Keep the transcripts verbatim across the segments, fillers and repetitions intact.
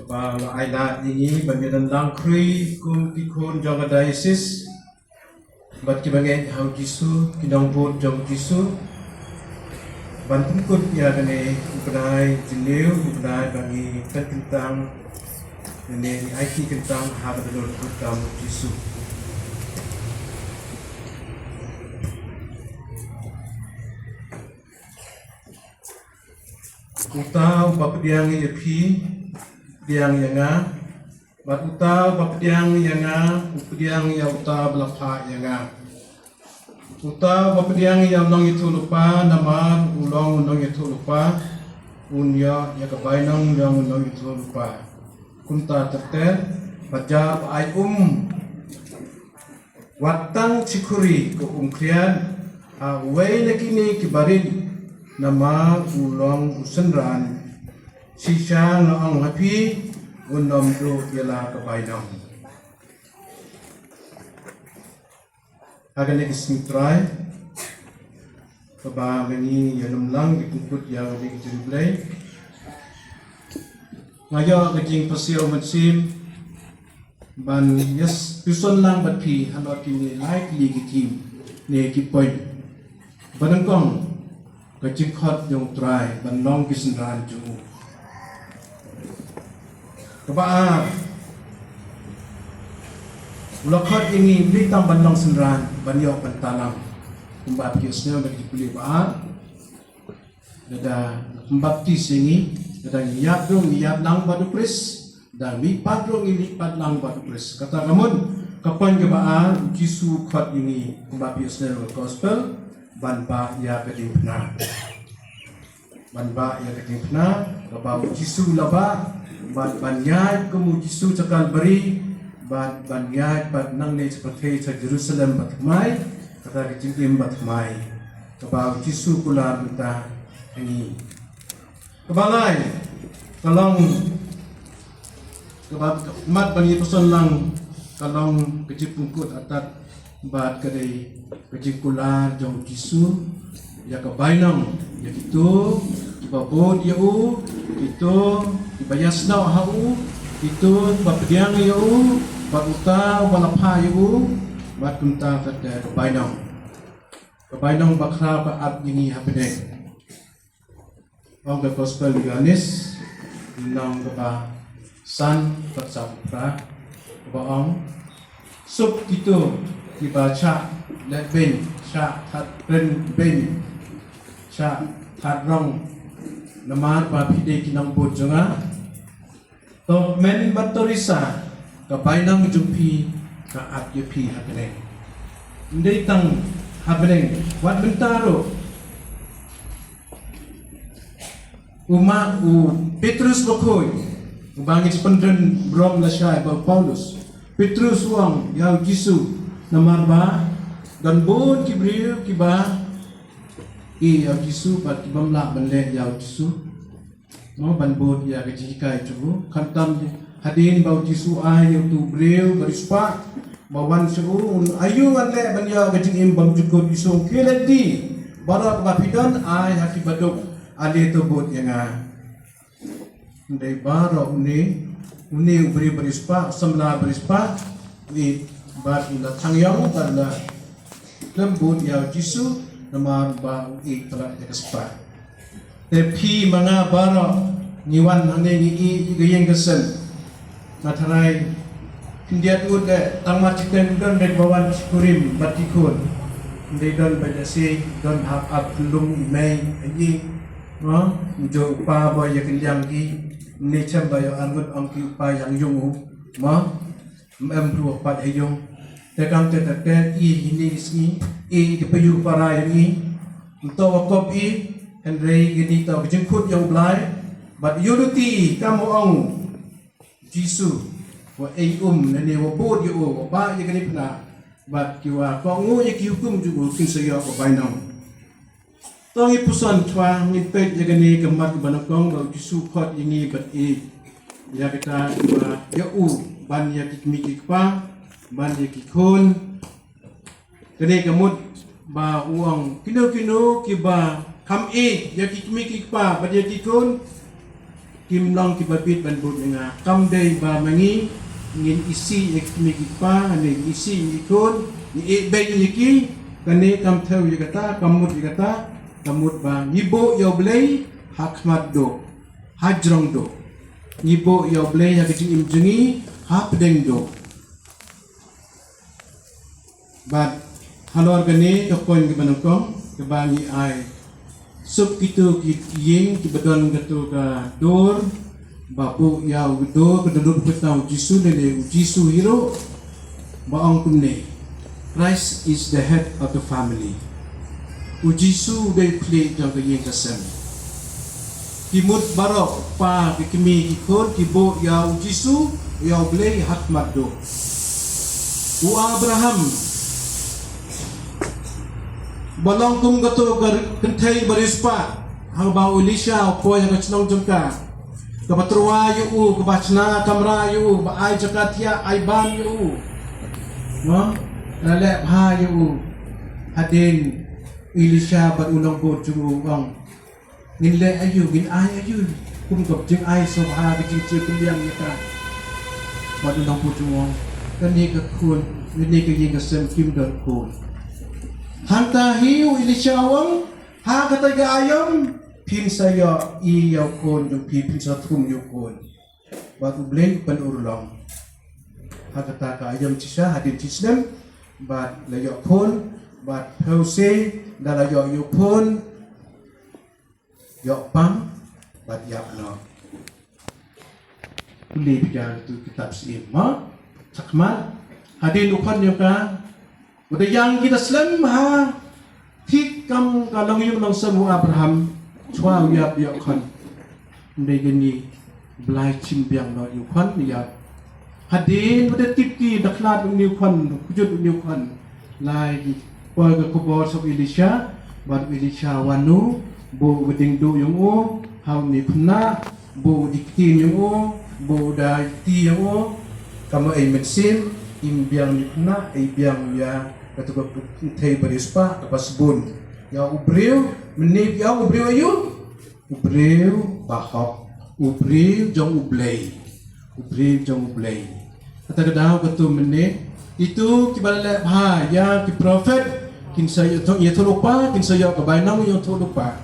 ba la ai lad ïa ngi ban ïadon lang khrui kum ki khun jong ka diocese bad kiba ngeit ha u Jisu, ki nongbud jong u Jisu, ban pynkut ïa kane u bnai jylliew, u bnai ba ngi pynkyntang, ne ngi aiti kyntang ha ka dohnud kyrteng u Jisu. Uta uba pdiang ïa phi, pdiang ïa nga, bad uta uba pdiang ïa nga, u pdiang ïa uta ba la phah ïa nga. Uta uba pdiang ïa u nongïathuhlypa, namar u long u nongïathuhlypa, un ïoh ïa ka bainong jong u nongïathuhlypa. Kumta ter ter, ba jar ba ai um wat tang shi khuri ka um khriat ha uwei na kine ki barit, namar u long u synran. Shisha nga ong ha phi, un ym duh ïa la ka bainong. Ha kane ka sngi Trai, kaba ngi ïalum lang, ngi pynkut ïa kane ka jingblei, nga ïoh ka jingpasiaw mynsiem ban ïa pyrshang lang bad phi halor kine lai tylli ki theme ne ki point. Ba nyngkong, ka jingkhot jong u Trai ban long ki synran jong u. Kaba ar, u la khot ïa ngi ym dei tang ban long synran, ban ïoh ban tang lang. Kumba phi ïohsngew na ka jingpule ba ar, lada pynbaptis ïa ngi, lada ngi ïap ruh ngi ïap lang bad u Khrist, lada mihpat ruh ngi mihpat lang bad u Khrist. Kata ka mut, ka point kaba ar, u Jisu u khot ïa ngi, kumba phi ïohsngew na ka gospel, ban bah ïa ka diengphna. Ban bah ïa ka diengphna, kaba u Jisu u la bah, bad ban ïaid kum u Jisu sha Kalbari, bad ban ïaid bad nangne sha pyrthei sha Jerusalem bathymmai, kata ka jingim bathymmai. Kaba u Jisu u kular mynta ha ngi. Kaba lai, ka long, kaba mat ban ïa pyrshang lang, ka long ka jingpynkut atat bad ka dei ka jingkular jong u Jisu ïa ka bainong, ïa kito kiba bud ïa u, kito kiba ïasnoh ha u, kito kiba pdiang ïa u, bad uta uba la phah ïa u, bad kumta ter ter ka bainong. Ka bainong bakhraw ka ap ïa ngi ha bneng. Ong ka gospel Ïoannis, lynnong kaba san, dkhot saw phra, kaba ong, suk kito kiba shah leh beiñ, shah that ryn beiñ, shah that rong, namar ba phi dei ki nongbud jong nga. To kmen bad to risa, ka bainong jong phi ka ap ïa phi ha bneng. Ym dei tang ha bneng, wat mynta ruh. U ma u Petrus bakhuid, uba ngi pynrem burom lashai bad u Paulus. Petrus u ong ïa u Jisu, namar ba don bun ki briew kiba ïeit ïa u Jisu bad ki bym lah ban leh ïa u Jisu. Mo, ban bud ïa ka jinghikai jong u. Khamtam hadien ba u Jisu ai ïa utu u briew ba riewspah ba wan sha u, un ong, aïu ngan leh ban ïoh ka jingim bymjukut? U Jisu u ong, khie leit die, baroh kaba phi don ai ha ki baduk, ale to bud ïa nga. Hynrei baroh une, une u briew ba riewspah, u samla ba riewspah, u ïeit bad u la thang ïong bad u la khlem bud ïa u Jisu, namar ba u ïeit palat ïa ka spah. Te phi ma nga baroh ngi wan hangne ngi ïeit ïa ka ïing ka sem. Nga tharai khyndiat ngut leh tang mar shiteng don beit ba wan shi kurim bad ki khun. Ym dei don beit lehse don hap ap khyllung i mei ha ïing. Mo, u jong u pa ba ïa kylliang ki. Ym ne shem ba ïoh arngut ong ki u pa ïang ïung u. Mo, ym em ruh pat ha ïung. Te kam te te te i hi ni sngi i ki payu para ïa ngi. Ym toh wa kop i, hynrei kini toh ka jingkut ïa u Blai. Bad ïa u luti kam u ong Jisu, wa ei um, lane wa bud ïa u, wa bah ïa ka diengphna, bad ki wa kohnguh ïa ki hukum jong u kin sa ïoh ka bainong. To ngi puson chwa, ngin peit ïa kane ka mat ba nyngkong ba u Jisu u khot ïa ngi ban ïeit ïa kita kiba ïa u, ban ïa ki kmie ki kpa, ban ïa ki khun, Kane ka mut ba u ong kino kino kiba kham ïeit ïa ki kmie ki kpa bad ïa ki khun, Kim long kiba bit ban bud ïa nga. Kam dei ba ma ngi ngin isih ïa ki kmie ki kpa, ne ngi isih ïa ki khun, ngi ïeh beiñ ïa ki, kane kam thew ïa kata, kam mut ïa kata, kam mut ba ngi buh ïa U Blei ha khmat duh, ha jrong duh. Ngi buh ïa U Blei ha ka jingim jong ngi ha pdeng duh. Bad halor kane ka point kaba nyngkong kaba ngi ai, suk kito ki ïing kiba don kato ka dur ba buh ïa u dur ka dohnud, U Jisu, lane U Jisu hi ruh ba ong kumne: Christ is the head of the family. U Jisu u dei u khlieh jong ka ïing ka sem. Ki mut baroh, pa, ki kmie, ki khun, ki buh ïa U Jisu, ïa U Blei ha khmat duh. U Abraham ba long kum kato ka kynthei bariewspah haba u Elisha u poi ha ka shnong jong ka, kaba tyrwa ïa u, kaba shna kamra ïa u, ba ai jaka thiah ai bam ïa u, mo, la leh bha ïa u. Hadien u Elisha bad u nongbud jong u u ong: Ngin leh aïu, ngin ai aïu kum ka jingai sngewbha, ka jingsheptieng ïa ka? Bad u nongbud jong u u ong: Kane ka khun, kane ka ïing ka sem kim don khun. Hangta hi u Elisha u ong: Ha kata ka aïom phin sa ïoh ïa u khun jong phi, phin sa thum ïa u khun. Bad U Blei u pynurlong. Ha kata ka aïom shisha hadien shi snem bad la ïoh khun, bad phewse da la ïoh ïa u khun, ïoh pang bad ïap noh. Pule phi ïa tu kitab Syiem, mo? Shakhmat. Hadien u khun jong ka, u da ïang kita slem ha thik kam ka longïing longsem u Abraham, shuwa u ïap ïa u khun. Ym dei kane, U Blai shim biang noh ïa u khun ïap. Hadien ba da tip ki, da khlad une u khun, kjut une u khun, la ki poi ka khubor sha u Elisha, bad u Elisha wan u buh ka dieng duh jong u ha une u khynnah, buh da ki ktien jong u, buh da ki kti jong u. Ka mut ei mynsiem, im biang ïa u khynnah, ei biang ïa kato ka kynthei bariewspah kaba sbun. Ïa u briew, mynne ïa u briew aïu? U briew bahok, u briew jong U Blei, u briew jong U Blei. Kata ka daw katu mynne, itu kiba la leh bha ïa ki prophet kin sa ïathuh, ïathuh lypa, kin sa ïoh ka bainong ïathuh lypa.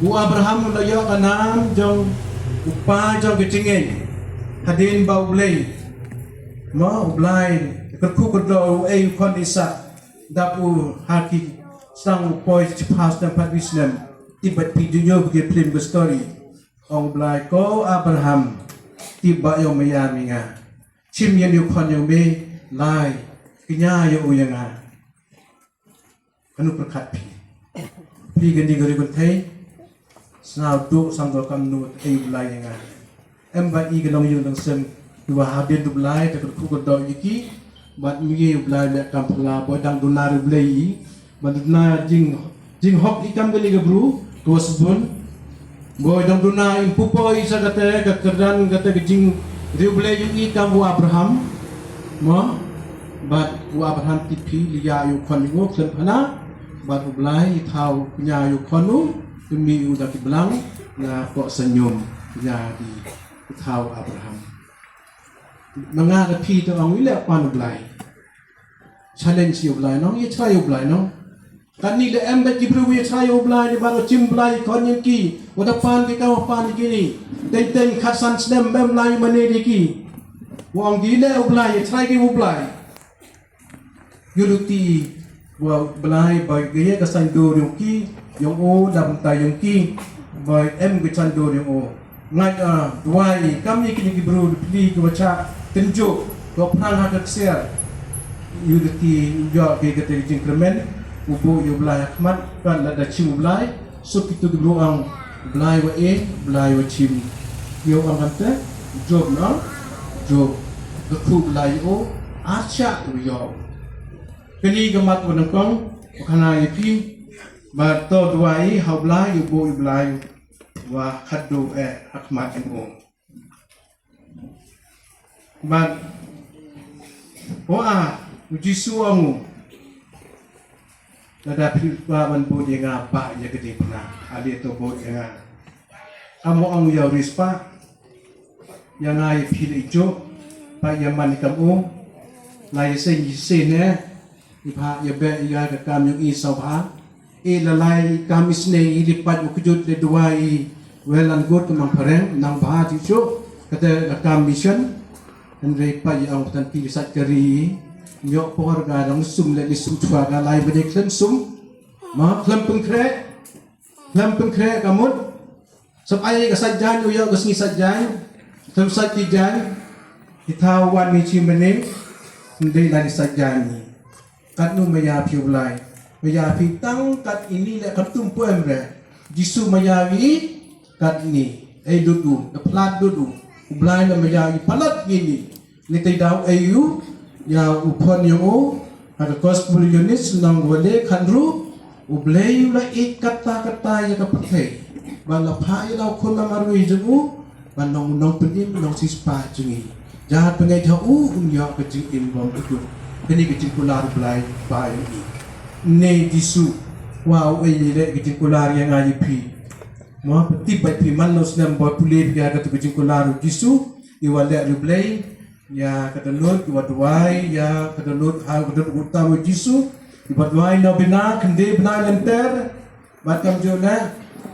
U Abraham u la ïoh ka nam jong u kpa jong ka jingngeit hadien ba U Blei, mo, U Blai kyrkhu kyrdoh u ei u khun Isaak. Dap u ha ki sdang u poi shiphew snem, phra wei snem. Tip bad phi, ju ïoh phi ki film ka story. Ong U Blai, ko Abraham, tip ba ïoh me ïa me nga. Shim ïa une u khun jong me, lai kñia ïa u ïa nga. Kano pyrkhat phi? Phi kane ka ri kynthei, sngewduh sngewduh kamno te ei U Blai ïa nga. Em ba i ka longïing longsem, kiwa hadien U Blai te kyrkhu kyrdoh ïa ki. Bad mynne U Blai leh kam phylla, boi dang duna riewblei i. Bad duna jing, jinghok i kam kane ka bru kawa sbun. Boi dang duna im pu poi sa kata ka kyrdan kata ka jingriewblei ïa i kam u Abraham. Mo, bad u Abraham tip phi, leit ïa u khun jong u khlem phna. Bad U Blai i thaw kñia ïa u khun u, te mih u da ki blang na koh sanium, kñia ki, i thaw Abraham. Ma nga da phi te ong i leh pan U Blai. Challenge ïa U Blai nong, ïa try ïa U Blai nong. Kane leh em da ki briew ïa try ïa U Blai, ne ba u shim Blai khun ïa ki, wa da pan ki ka wa pan ki ni. Teng teng khatsan snem mem lai mane ïa ki. Wa ong ki leh U Blai, ïa try ki U Blai. Ïa luti wa Blai ba ïa ka saiñdur yong ki, yong o, da bynta yong ki, ba em ka saiñdur yong o. Ngai, ah, duwai, kam ïa kine ki bru pli ki wa chah tynjuh, ki wa phrang ha ka ksiar. Ïa luti ïa ki kata ki jingkyrmen, u buh ïa U Blai ha khmat, kan lada shim U Blai, suk kitu ki bru ong, Blai wa e, Blai wa shim. Ïa u ong kata, Job na, Job. Ka khu Blai o, arshah u ïa. Kane ka mat wa nyngkong, wa khana ïa phi, ba to duwai ha U Blai, u buh ïa U Blai, wa khadduh eh ha khmat jong u. Bad, o a, u Jisu ong u, lada phi kwah ban bud ïa nga, bah ïa ka diengphna, ale to bud ïa nga. Kam ong ïa u riewspah, Ïa nga ïa phi la i juk, ba ïa man i kam u, la ïa seng i seng ne, i bha ïa beh ïa ka kam ïong i saw bha. I la lai kam i sne i li pat u kjut le duwai i well and good ka mang phareng, nang bha ti juk, kata la kam mission, hynrei pat ïa ong tan pi sat kari, ñiok por ga dang sum le li sum chwa ga lai ba dei khlem sum, ma khlem pynkhreh, khlem pynkhreh ka mut, Sab ai ka sat jaiñ, u ïoh ka sngi sat jaiñ. Tem sat ki jaiñ. Ki thaw wan ni chi mane. Ndei la ni sat jaiñ ni. Kat nu maya phi u Blai. Maya phi tang kat ini le kat tum poem re. Jisu maya wi kat ni. Ei dudu. Da plat dudu. U Blai le maya wi palat ini. Ni te daw ayu, ïa u phon ïong u, ha ka gospel Ïoannis, nong wale khanru, u Blei u la ïeit katta katta ïa ka pyrthei. Ba la phah ïa la u khun marwei jong u, ba nong nong pynim, nong sispah jong i. Jar pyngai ha u, un ïoh ka jingim bym kut. Kane ka jingkular u Blai, ba ïa i. Ne Jisu, wa u ei le ka jingkular ïa nga ïa phi. Mo, pynthikna phi man nong snem ba pule phi ïa ka tu ka jingkular u Jisu, i wa le u Blei, Ïa ka dohnud, ïa ka duwai, ïa ka dohnud, ha ka dohnud u tam u Jisu, ïa ka duwai na bina, khynde bnai lynter, bad kam ju ne,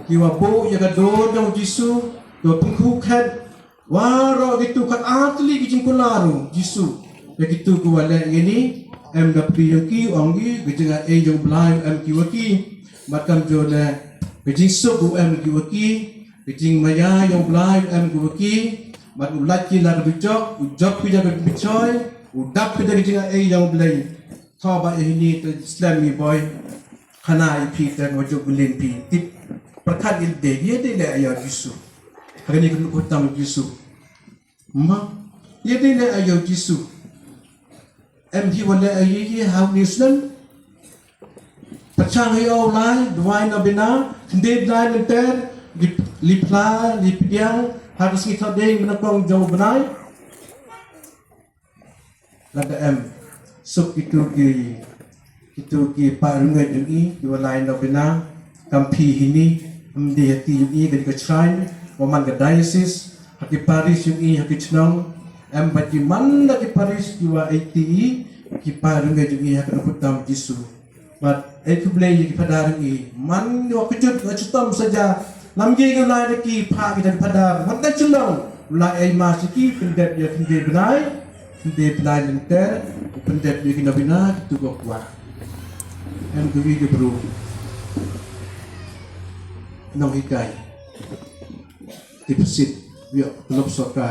ïa ka buh, ïa ka dohnud u Jisu, ïa ka pynkhukhet, waroh kitu kat artylli ki jingkular u Jisu, ïa kitu ki wa leh ngi ni, em da phi ïa ki, ong ki, ka jingaiei jong u Blai, em ki wa ki, bad kam ju ne, ka jingsuk u em ki wa ki, Ka jingmaya ïa u Blai u em ki wa ki, bad u lait ki la ka dujok, u jop ki da ka dujok, u dap ki da ka jingaiei ïa u Blai. Tho ba ïa hini te slem i boi. Khana i phi te mo jop bulin phi. Tip pyrkhat il de, ïa de le ïa Jisu. Hagani kun ku tam Jisu. Ma, ïa de le ïa Jisu. Em hi wa le ïa ïa ha u New Zealand. Pachang hi o lai, duwai na bina, khynde bnai lynter, li, li phla, li pdiang, ha ka sngi thaw dei, mynta kong jong bnai. Lada em, suk kitu ki, kitu ki pa ryngai jong i, ki wa lai na bina, kam phi hini, em di hati jong i, ka di ka shrine, wa man ka diocese, ha ki parish jong i, ha ki chnong, em ba ki man da ki parish, ki wa aiti i, ki pa ryngai jong i, ha ka dei u tam Jisu. Bad, eh, khublei ïa ki phadar ngi. Man, ïa ka jut, ïa chitom saja. Lam ngi ïa la da ki pha ki da ki phadar. Wat da chlong. La ei ma siki, pyndep ïa khynde bnai. Khynde bnai lynter. Pyndep ïa ki na bina, ki tu ko kwa. Em ki wi ki bru. Nong hikai. Ki psit. Ïa, pelop sorkar.